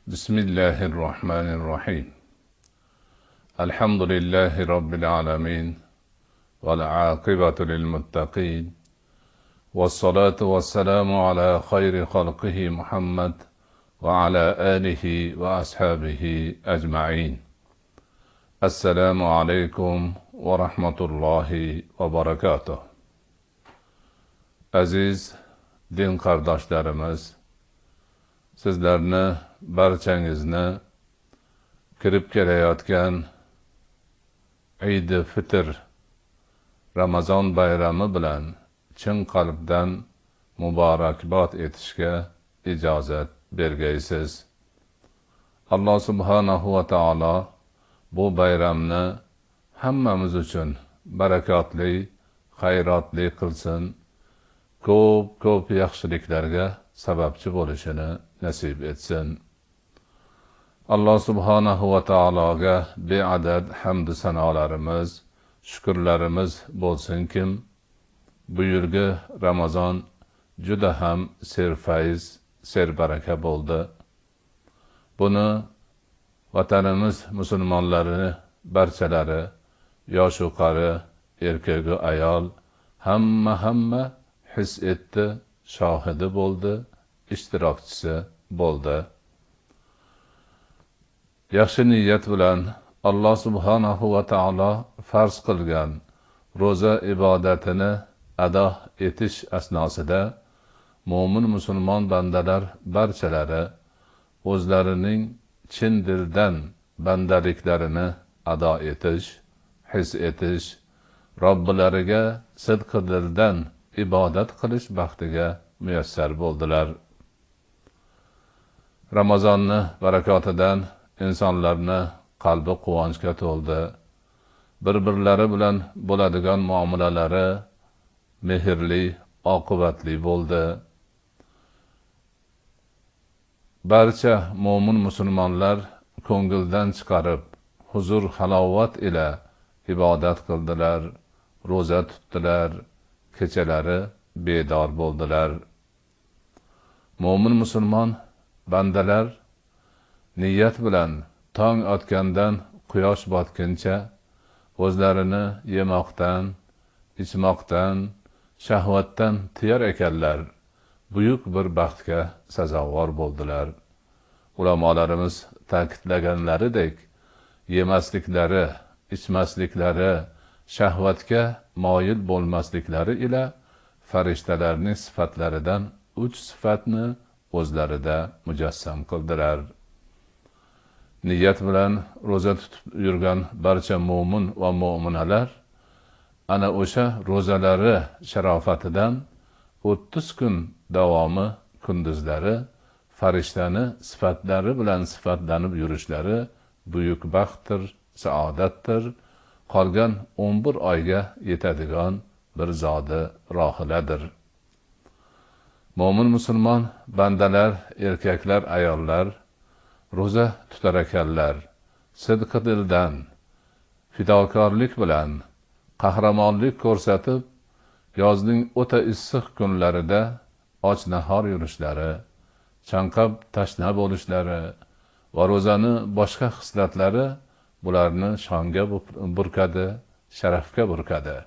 Bismillahir Rahmanir Rahim. Alhamdulillahi Robbil alamin. Val aqibatu lil muttaqin. Was-salatu was-salamu ala xayri xalqihi Muhammad va ala alihi va ashabihi ajma'in. Assalomu alaykum va rahmatullohi va barakatuh. Aziz din qardoshlarimiz, sizlarni barchangizni kirib kelayotgan Eid-i Fitr Ramazon bayrami bilan chin qalbdan muborakbod etishga ijozat bergaysiz. Alloh subhanahu va taolo bu bayramni hammamiz uchun barakotli, xayrotli qilsin, ko'p-ko'p yaxshiliklarga sababchi bo'lishini nasib etsin. Alloh subhanahu va taologa beadad hamd sanolarimiz, shukrlarimiz bo'lsinkim, bu yilgi Ramazon juda ham serfayz, serbaraka bo'ldi. Buni vatanimiz musulmonlarini barchalari, yoshu qari, erkak va ayol hamma his etdi, shohidi bo'ldi, ishtirokchisi bo'ldi. Yaxshi niyat bilan Alloh subhanahu va taolo farz qilgan ro'za ibodatini ado etish asnosida mo'min musulmon bandalar barchalari o'zlarining chin dildan bandaliklarini ado etish, his etish, Robbilariga sidqi dildan ibodat qilish baxtiga muyassar bo'ldilar. Ramazonni barakotidan insonlarni qalbi quvonchga to'ldi. Bir-birlari bilan bo'ladigan muomalalari mehrli, oqibatli bo'ldi. Barcha mo'min musulmonlar ko'ngildan chiqarib, huzur halovat ila ibodat qildilar, ro'za tutdilar, kechalari bedor bo'ldilar. Mo'min musulmon bandalar niyat bilan tong otgandan quyosh botguncha o'zlarini yemoqdan, ichmoqdan, shahvatdan tiyar ekanlar, buyuk bir baxtga sazovor bo'ldilar. Ulamolarimiz ta'kidlaganlaridek, yemasliklari, ichmasliklari, shahvatga moyil bo'lmasliklari ila farishtalarning sifatlaridan 3 sifatni o'zlarida mujassam qildilar. Niyat bilan ro'za tutib yurgan barcha mo'min va mo'minalar ana o'sha ro'zalari sharofatidan 30 kun davomi kunduzlari farishtani sifatlari bilan sifatlanib yurishlari buyuk baxtdir, saodatdir. Qolgan 11 oyga yetadigan bir zodi rohiladir. Mo'min musulmon bandalar, erkaklar, ayollar ro'za tutar ekanlar, sidqi dildan, fidokorlik bilan qahramonlik ko'rsatib, yozning o'ta issiq kunlarida och nahor yurishlari, chanqab tashna bo'lishlari va ro'zani boshqa xislatlari bularni shonga burkadi, sharafga burkadi.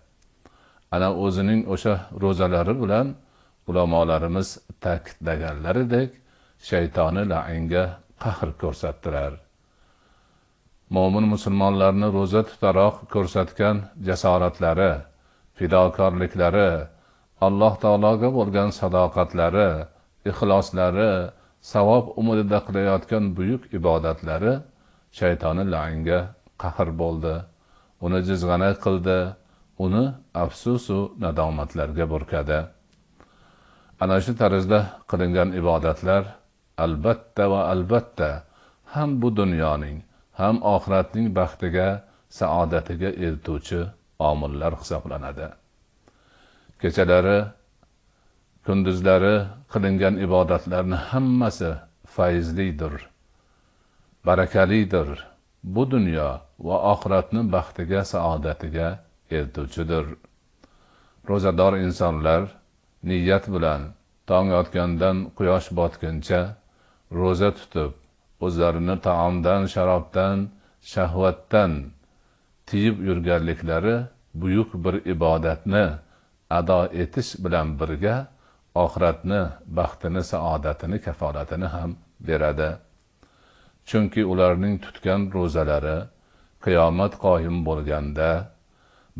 Ana o'zining o'sha ro'zalari bilan ulamolarimiz ta'kidlaganlaridek shaytoni la'inga qahr ko'rsatdilar. Mo'min musulmonlarni ro'za tutaroq ko'rsatgan jasoratlari, fidokorliklari, Alloh taologa bo'lgan sadoqatlari, ixloslari, savob umidida qilayotgan buyuk ibodatlari shaytoni la'inga qahr bo'ldi, uni jizg'ana qildi, uni afsus va nadomatlarga burkadi. Ana shu tarzda qilingan ibodatlar albatta va albatta ham bu dunyoning, ham oxiratning baxtiga, saodatiga eltuvchi omillar hisoblanadi. Kechalari, kunduzlari qilingan ibodatlarning hammasi fayzlidir, barakalidir. Bu dunyo va oxiratning baxtiga, saodatiga eltuvchidir. Ro'zador insonlar niyat bilan tong otgandan quyosh botguncha ro'za tutib, o'zlarini taomdan, sharobdan, shahvatdan tiyib yurganliklari buyuk bir ibodatni ado etish bilan birga oxiratni baxtini, saodatini, kafolatini ham beradi. Chunki ularning tutgan ro'zalari qiyomat qoyim bo'lganda,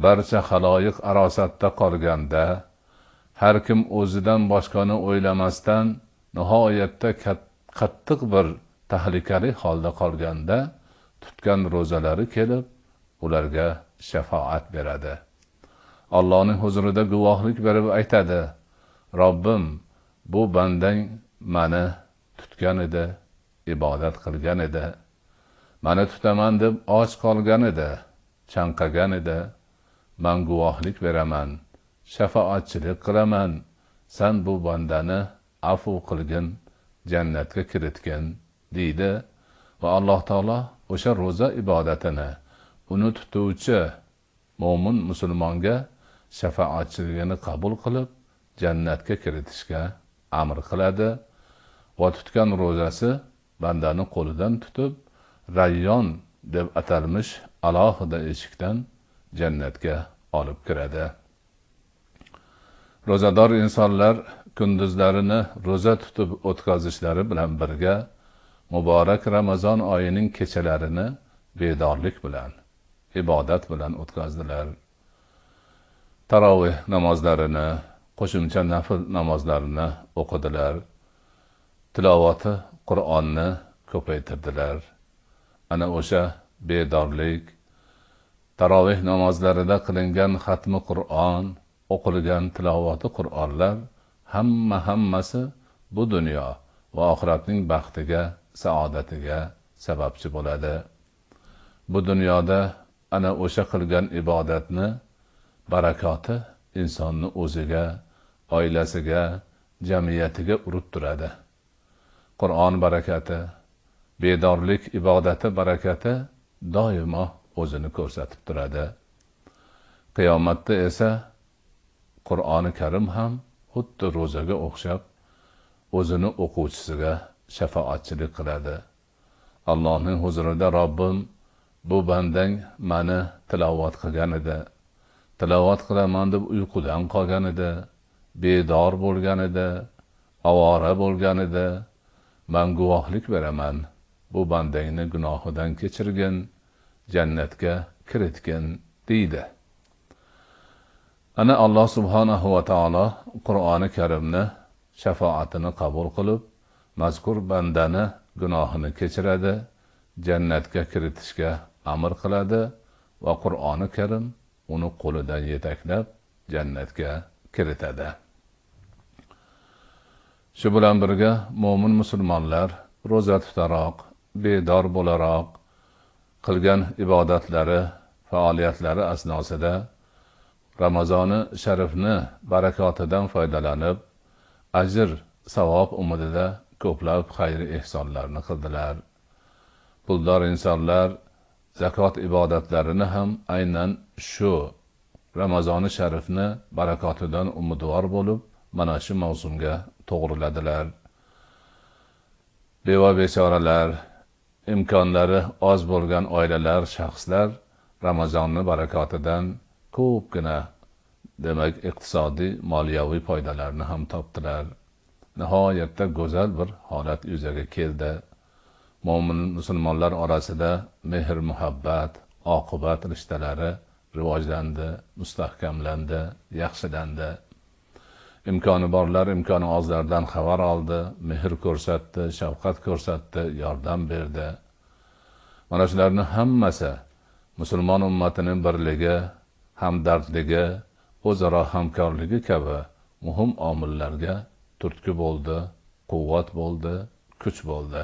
barcha xaloyiq arosatda qolganda, har kim o'zidan boshqani o'ylamasdan nihoyatda qattiq bir tahlikali holda qolganda tutgan ro'zalari kelib ularga shafaat beradi. Allohning huzurida guvohlik berib aytadi: Robbim, bu bandang meni tutgan edi, ibodat qilgan edi. Meni tutaman deb och qolgan edi, chanqagan edi. Men guvohlik beraman, shafaatchilik qilaman. Sen bu bandani afu qilgin, jannatga kiritgin, deydi va Alloh taolo o'sha ro'za ibodatini uni tutuvchi mo'min musulmonga shafaatchiligini qabul qilib jannatga kiritishga amr qiladi va tutgan ro'zasi bandani qo'lidan tutib Rayyon deb atalmish alohida eshikdan jannatga olib kiradi. Ro'zador insonlar kunduzlarini ro'za tutib o'tkazishlari bilan birga muborak Ramazon oyining kechalarini bedorlik bilan, ibodat bilan o'tkazdilar. Taroveh namozlarini, qo'shimcha nafl namozlarini o'qidilar. Tilovati Qur'onni ko'paytirdilar. Ana o'sha bedorlik, taroveh namozlarida qilingan xatmi Qur'on, o'qilgan tilovati Qur'onlar hammasi bu dunyo va oxiratning baxtiga, saodatiga sababchi bo'ladi. Bu dunyoda ana o'sha qilgan ibodatni barakoti insonni o'ziga, oilasiga, jamiyatiga urib turadi. Qur'on barakati, bedorlik ibodati barakati doimo o'zini ko'rsatib turadi. Qiyomatda esa Qur'oni Karim ham xuddi ro'zaga o'xshab o'zini o'quvchisiga shafaatchilik qiladi. Allohning huzurida Robbim, bu bandang meni tilovat qilgan edi. Tilovat qilaman deb uyqudan qolgan edi, bedor bo'lgan edi, avora bo'lgan edi. Men guvohlik beraman, bu bandangni gunohidan kechirgin, jannatga kiritgin, deydi. Ana Alloh subhanahu va taolo Qur'oni Karimni shafaatini qabul qilib, mazkur bandani gunohini kechiradi, jannatga kiritishga amr qiladi va Qur'oni Karim uni qo'lidan yetaklab jannatga kiritadi. Shu bilan birga mo'min musulmonlar ro'za tutaroq, bedor bo'laroq qilgan ibodatlari, faoliyatlari asnosida Ramazoni sharifni barakotidan foydalanib, ajr, savob umidida ko'plab xayr ehsonlarni qildilar. Puldor insonlar zakot ibodatlarini ham aynan shu Ramazoni sharifni barakotidan umidvor bo'lib, mana shu mavsumga to'g'riladilar. Beva bechoralar, imkonlari oz bo'lgan oilalar, shaxslar Ramazonni barakotidan ko'pgina, demak, iqtisodiy, moliyaviy foydalarni ham topdilar. Nihoyatda go'zal bir holat yuzaga keldi. Mo'min musulmonlar orasida mehr-muhabbat, oqibat rishtalari rivojlandi, mustahkamlandi, yaxshilandi. Imkoni borlar imkoni ozlardan xabar oldi, mehr ko'rsatdi, shafqat ko'rsatdi, yordam berdi. Mana shularning hammasi musulmon ummatining birligi, hamdardligi, o'zaro hamkorligi kabi muhim omillarga turtki bo'ldi, quvvat bo'ldi, kuch bo'ldi.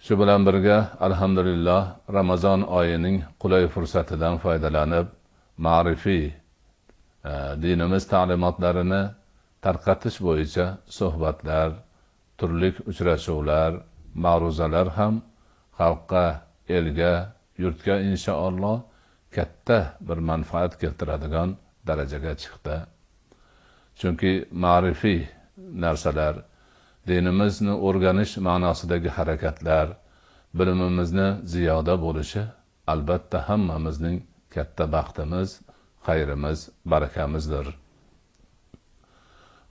Shu bilan birga alhamdulillah Ramazon oyining qulay fursatidan foydalanib, ma'rifiy dinimiz ta'limotlarini tarqatish bo'yicha suhbatlar, turli uchrashuvlar, ma'ruzalar ham xalqqa, elga, yurtga inshaalloh katta bir manfaat keltiradigan darajaga chiqdi. Chunki ma'rifiy narsalar, Dinimizni o'rganish ma'nosidagi harakatlar, bilimimizni ziyoda bo'lishi albatta hammamizning katta baxtimiz, xayrimiz, barakamizdir.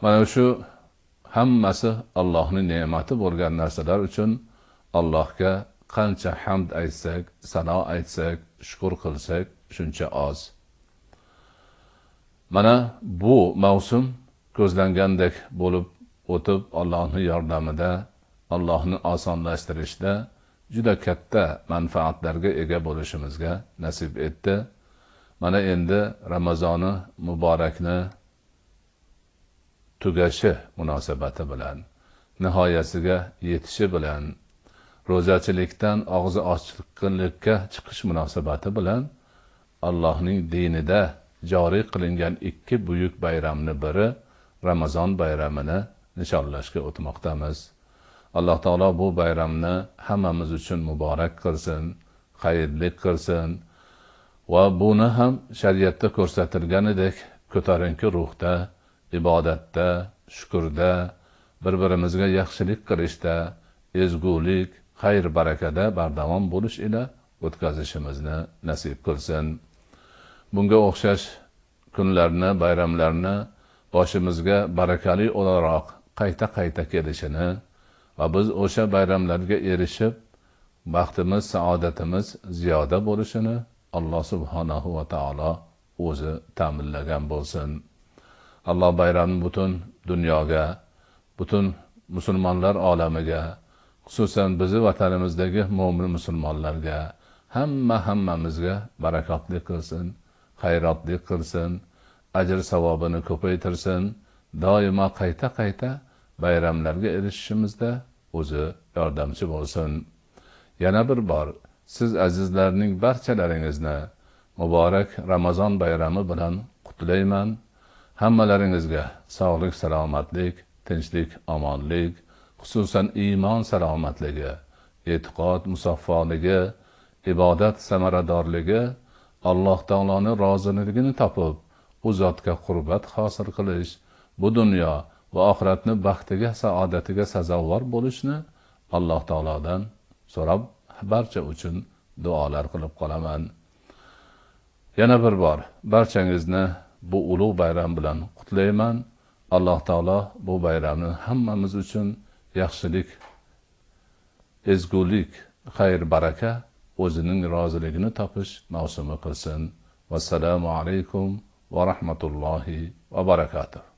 Mana shu hammasi Allohning ne'mati bo'lgan narsalar uchun Allohga qancha hamd aytsak, sano aytsak, shukr qilsak shuncha oz. Mana bu mavsum ko'zlangandek bo'lib o'tib, Allohning yordamida, Allohning osonlashtirishida juda katta manfaatlarga ega bo'lishimizga nasib etdi. Mana endi Ramazoni muborakni tugashi munosabati bilan, nihoyasiga yetishi bilan, ro'zachilikdan og'zi ochiqlikka chiqish munosabati bilan Allohning dinida joriy qilingan ikki buyuk bayramni biri Ramazon bayramini nishonlashga o'tmoqdamiz. Alloh taolo bu bayramni hammamiz uchun muborak qilsin, xayrli qilsin va buni ham shariatda ko'rsatilganidek ko'tarinki ruhda, ibodatda, shukrda, bir-birimizga yaxshilik qilishda, ezgulik, xayr barakada bardavom bo'lish ila o'tkazishimizni nasib qilsin. Bunga o'xshash kunlarni, bayramlarni boshimizga barakali o'laroq qayta-qayta kelishini va biz o'sha bayramlarga erishib, baxtimiz, saodatimiz ziyoda bo'lishini Alloh subhanahu va taolo o'zi ta'minlagan bo'lsin. Alloh bayramni butun dunyoga, butun musulmonlar olamiga, xususan bizi vatanimizdagi mo'min musulmonlarga, hammamizga barakotli qilsin, xayrotli qilsin, ajr savobini ko'paytirsin, doimo qayta-qayta bayramlarga erishishimizda o'zi yordamchi bo'lsin. Yana bir bor siz azizlarning barchalaringizni muborak Ramazon bayrami bilan qutlayman. Hammalaringizga sog'lik, salomatlik, tinchlik, omonlik, xususan iymon salomatligi, e'tiqod musaffoligi, ibodat samaradorligi, Alloh taoloning roziligini topib, u zotga qurbat hosil qilish, bu dunyo va oxiratni baxtiga, saodatiga sazovor bo'lishni Alloh taolodan so'rab barcha uchun duolar qilib qolaman. Yana bir bor barchangizni bu ulug' bayram bilan qutlayman. Alloh taolo bu bayramni hammamiz uchun yaxshilik, ezgulik, xayr baraka, o'zining roziligini topish mavsumi qilsin. Vassalomu alaykum va rahmatullohi va barakatuh.